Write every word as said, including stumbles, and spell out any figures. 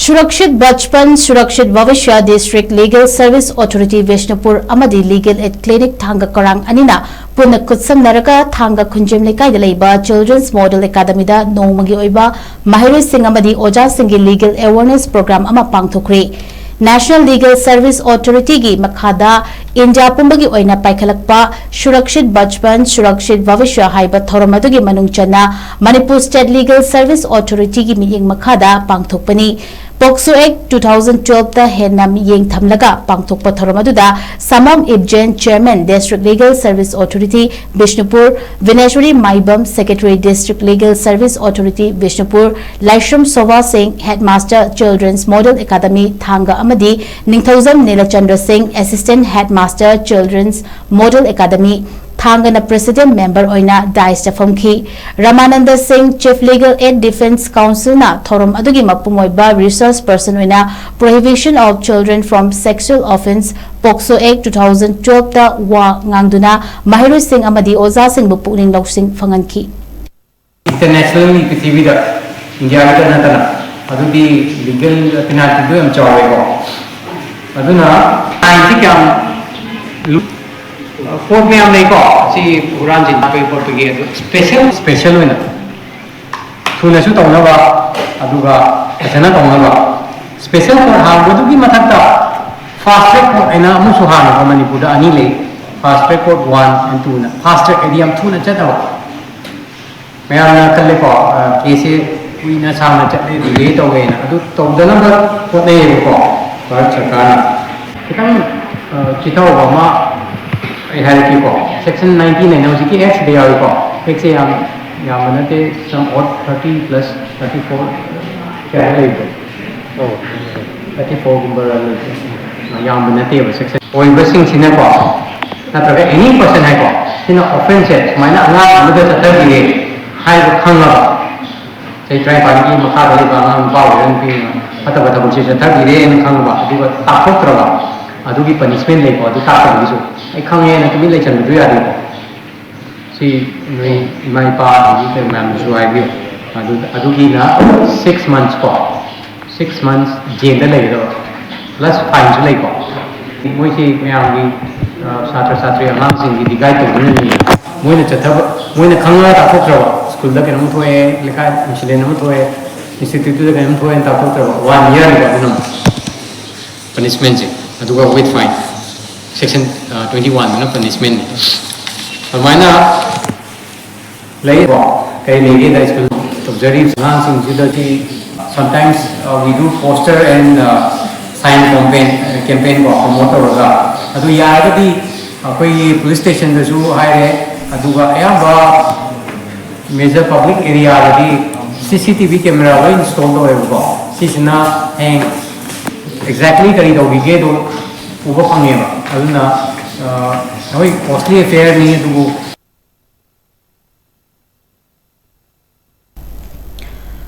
Surakshit Bachpan, Surakshit Bhavishya District Legal Service Authority Bishnupur ꯑꯃꯗꯤ Legal Aid Clinic ꯊꯥꯡꯒ ꯀꯔꯥꯡ ꯑꯅꯤꯅ ꯄꯨꯟꯅ ꯈꯨꯠꯁꯝꯅꯔꯒ ꯊꯥꯡꯒ ꯈꯨꯟꯖꯦꯝ ꯂꯩꯀꯥꯏꯗ ꯂꯩꯕ Children's Model Academyꯗ ꯅꯣꯡꯃꯒꯤ ꯑꯣꯏꯕ ꯃꯍꯩꯔꯣꯏꯁꯤꯡ ꯑꯃꯗꯤ ꯑꯣꯖꯥꯁꯤꯡꯒꯤ Legal Awareness Program ꯑꯃ ꯄꯥꯡꯊꯣꯛꯈ꯭ꯔꯦ꯫ National Legal Service Authorityꯒꯤ ꯃꯈꯥꯗ ꯏꯟꯗꯤꯌꯥ ꯄꯨꯝꯕꯒꯤ ꯑꯣꯏꯅ ꯄꯥꯏꯈꯠꯂꯛꯄ Surakshit Bachpan, Surakshit Bhavishya ꯍꯥꯏꯕ ꯊꯧꯔꯝ ꯑꯗꯨꯒꯤ ꯃꯅꯨꯡ ꯆꯟꯅ Manipur State Legal Service Authorityꯒꯤ ꯃꯤꯠꯌꯦꯡ ꯃꯈꯥꯗ ꯄꯥꯡꯊꯣꯛꯄꯅꯤ꯫ POCSO Act two thousand twelveꯇ ꯍꯦꯟꯅ ꯃꯤꯠꯌꯦꯡ ꯊꯝꯂꯒ ꯄꯥꯡꯊꯣꯛꯄ ꯊꯧꯔꯝ ꯑꯗꯨꯗ Samam Ibjen, Chairman, District Legal Service Authority, Bishnupur, Vineshwari Maibam, Secretary, District Legal Service Authority, Bishnupur, Laishram Soba Singh, Headmaster, Children's Model Academy, ꯊꯥꯡꯒ ꯑꯃꯗꯤ ꯅꯤꯡꯊꯧꯖꯝ ꯅꯤꯂꯆꯟꯗ꯭ꯔ ꯁꯤꯡ, Assistant Headmaster, Children's Model Academy, ꯊꯥꯡꯒꯅ President Member ꯑꯣꯏꯅ dais ꯐꯝꯈꯤ꯫ ꯔꯃꯥꯅꯟꯗ ꯁꯤꯡ, Chief Legal Aid Defence Counselꯅ ꯊꯧꯔꯝ ꯑꯗꯨꯒꯤ ꯃꯄꯨꯡ ꯑꯣꯏꯕ Resource Person ꯑꯣꯏꯅ Prohibition of Children from Sexual Offence, POCSO Act two thousand twelveꯇ ꯋꯥ ꯉꯥꯡꯗꯨꯅ ꯃꯍꯩꯔꯣꯏꯁꯤꯡ ꯑꯃꯗꯤ ꯑꯣꯖꯥꯁꯤꯡꯕꯨ ꯄꯨꯛꯅꯤꯡ ꯂꯧꯁꯤꯡ ꯐꯪꯍꯟꯈꯤ꯫ Internationally ꯄ꯭ꯔꯤꯊꯤꯕꯤꯗ ꯏꯟꯗꯤꯌꯥꯒꯤꯗ ꯅꯠꯇꯅ ꯑꯗꯨꯗꯤ legal penaltyꯗꯨ ꯌꯥꯝ ꯆꯥꯎꯋꯦꯀꯣ꯫ ꯑꯗꯨꯅ ꯐꯥꯏꯟꯁꯤ ꯀꯌꯥꯝ ꯂꯨ-, ꯄꯣꯠ ꯃꯌꯥꯝ ꯂꯩꯀꯣ꯫ ꯁꯤ ꯍꯨꯔꯥꯟꯁꯤ ꯂꯥꯛꯄꯒꯤ ꯈꯣꯠꯄꯒꯤ ꯑꯗꯨ special special ꯑꯣꯏꯅ ꯊꯨꯅꯁꯨ ꯇꯧꯅꯕ ꯑꯗꯨꯒ ꯐꯖꯅ ꯇꯧꯅꯕ special court ꯍꯥꯡꯕꯗꯨꯒꯤ ꯃꯊꯛꯇ fast track court ꯍꯥꯏꯅ ꯑꯃꯁꯨ ꯍꯥꯡꯉꯦꯕ ꯃꯅꯤꯄꯨꯔꯗ ꯑꯅꯤ ꯂꯩ꯫ Fast track court one and twoꯅ fast track ꯍꯥꯏꯗꯤ ꯌꯥꯝ ꯊꯨꯅ ꯆꯠꯅꯕ꯫ ꯃꯌꯥꯝꯅ ꯈꯜꯂꯦꯀꯣ, caseꯁꯦ ꯀꯨꯏꯅ ꯁꯥꯡꯅ ꯆꯠꯂꯦ, delay ꯇꯧꯋꯦꯅ꯫ ꯑꯗꯨ ꯇꯧꯗꯅꯕ ꯍꯣꯠꯅꯩꯌꯦꯕꯀꯣ ꯚꯥꯔꯠ ꯁꯔꯀꯥꯔꯅ꯫ ꯈꯤꯇꯪ ꯆꯤꯊꯍꯧꯕ ꯑꯃ ꯑꯩ ꯍꯥꯏꯔꯛꯀꯦꯀꯣ꯫ Section nineteen ꯍꯥꯏꯅ ꯍꯧꯖꯤꯛꯀꯤ Actꯁꯤꯗ ꯌꯥꯎꯏꯀꯣ꯫ Actꯁꯦ ꯌꯥꯝ ꯌꯥꯝꯕ ꯅꯠꯇꯦ, some odd thirty plus thirty four ꯀꯌꯥ ꯂꯩꯕꯗꯣ꯫ Thirty fourꯒꯨꯝꯕ ꯌꯥꯝꯕ ꯅꯠꯇꯦꯕ section꯫ ꯑꯣꯏꯕꯁꯤꯡꯁꯤꯅꯀꯣ, ꯅꯠꯇ꯭ꯔꯒ any person ꯍꯥꯏꯀꯣ, ꯁꯤꯅ offenceꯁꯦ ꯁꯨꯃꯥꯏꯅ ꯑꯉꯥꯡ ꯑꯃꯗ ꯆꯠꯊꯕꯤꯔꯦ ꯍꯥꯏꯕ ꯈꯪꯉꯕ, ꯆꯍꯤ ꯇꯔꯥꯅꯤꯄꯥꯟꯒꯤ ꯃꯈꯥꯗ ꯂꯩꯕ ꯑꯉꯥꯡ ꯅꯨꯄꯥ ꯑꯣꯏꯒꯦꯔꯥ ꯅꯨꯄꯤ ꯑꯣꯏꯒꯦꯔꯥ ꯐꯠꯇꯕ ꯊꯕꯛꯁꯦ ꯆꯠꯊꯕꯤꯔꯦꯅ ꯈꯪꯉꯕ, ꯑꯗꯨꯒ ꯇꯥꯛꯊꯣꯛꯇ꯭ꯔꯕ, ꯑꯗꯨꯒꯤ punishment ꯂꯩꯀꯣ꯫ ꯑꯗꯨ ꯇꯥꯛꯇꯕꯒꯤꯁꯨ ꯑꯩ ꯈꯪꯉꯦꯅ ꯇꯨꯃꯤꯟ ꯂꯩꯁꯟꯕꯗꯨ ꯌꯥꯗꯦꯀꯣ꯫ ꯁꯤ ꯅꯣꯏ ꯏꯃꯥ ꯏꯄꯥ ꯑꯗꯒꯤ ꯀꯩ ꯃꯌꯥꯝꯗꯁꯨ ꯍꯥꯏꯕꯤꯌꯨ꯫ ꯑꯗꯨ, ꯑꯗꯨꯒꯤꯅ six months ꯀꯣ꯫ ꯁꯤꯛꯁ ꯃꯟꯁ ꯖꯦꯜꯗ ꯂꯩꯒꯗꯕ, ꯄ꯭ꯂꯁ ꯐꯥꯏꯟꯁꯨ ꯂꯩꯀꯣ꯫ ꯃꯣꯏꯁꯤ ꯃꯌꯥꯝꯒꯤ, ꯑ, ꯁꯥꯇ꯭ꯔ ꯁꯥꯇ꯭ꯔꯤ ꯑꯉꯥꯡꯁꯤꯡꯒꯤꯗꯤ ꯒꯥꯏꯗ ꯇꯧꯗꯨꯅꯅꯤ꯫ ꯃꯣꯏꯅ ꯆꯠꯊꯕ, ꯃꯣꯏꯅ ꯈꯪꯉꯒ ꯇꯥꯛꯊꯣꯛꯇ꯭ꯔꯕ, ꯁ꯭ꯀꯨꯜꯗ ꯀꯩꯅꯣꯝ ꯊꯣꯛꯑꯦ, ꯂꯩꯀꯥꯏ ꯏꯟꯁꯤꯗꯦꯟ ꯑꯃ ꯊꯣꯛꯑꯦ, ꯏꯟꯁꯇꯤꯇ꯭ꯌꯨꯠꯇꯨꯗ ꯀꯩꯅꯣꯝ ꯊꯣꯛꯑꯦꯅ ꯇꯥꯛꯊꯣꯛꯇ꯭ꯔꯕ, ꯋꯥꯟ ꯏꯌꯥꯔꯅꯤꯀꯣ ꯑꯗꯨꯅ ꯄꯅꯤꯁꯃꯦꯟꯁꯦ꯫ ꯑꯗꯨꯒ ꯋꯤꯠ ꯐꯥꯏꯟ, ꯁꯦꯛꯁꯟ ꯇ꯭ꯋꯦꯟꯇꯤ ꯋꯥꯟꯗꯨꯅ ꯄꯅꯤꯁꯃꯦꯟꯅꯤ꯫ ꯑꯗꯨꯃꯥꯏꯅ ꯂꯩꯀꯣ꯫ ꯀꯔꯤ ꯂꯩꯒꯦꯗ, ꯁ꯭ꯀꯨꯜ ꯇꯧꯖꯔꯤꯕ ꯑꯉꯥꯡꯁꯤꯡꯁꯤꯗꯗꯤ sometimes, uh, we do poster and, uh, sign campaign, campaign ꯀꯣ, ꯄ꯭ꯔꯣꯃꯣꯠ ꯇꯧꯔꯒ꯫ ꯑꯗꯨ ꯌꯥꯔꯒꯗꯤ ꯑꯩꯈꯣꯏꯒꯤ ꯄꯨꯂꯤꯁ ꯁ꯭ꯇꯦꯁꯟꯗꯁꯨ ꯍꯥꯏꯔꯦ, ꯑꯗꯨꯒ ꯑꯌꯥꯝꯕ ꯃꯦꯖꯔ ꯄꯕ꯭ꯂꯤꯛ ꯑꯦꯔꯤꯌꯥꯗꯗꯤ ꯁꯤ ꯁꯤ ꯇꯤ ꯚꯤ ꯀꯦꯃꯦꯔꯥ ꯂꯣꯏ ꯏꯟꯁꯇꯣꯜ ꯇꯧꯋꯦꯕꯀꯣ꯫ ꯁꯤꯁꯤꯅ ꯍꯌꯦꯡ ꯑꯦꯛꯖꯦꯛꯂꯤ ꯀꯔꯤ ꯇꯧꯈꯤꯒꯦꯗꯣ ꯎꯕ ꯐꯪꯉꯦꯕ꯫ ꯑꯗꯨꯅ, ꯑ, ꯍꯣꯏ, ꯀꯣꯁꯂꯤ ꯑꯦꯐꯤꯌꯔꯅꯤ, ꯑꯗꯨꯕꯨ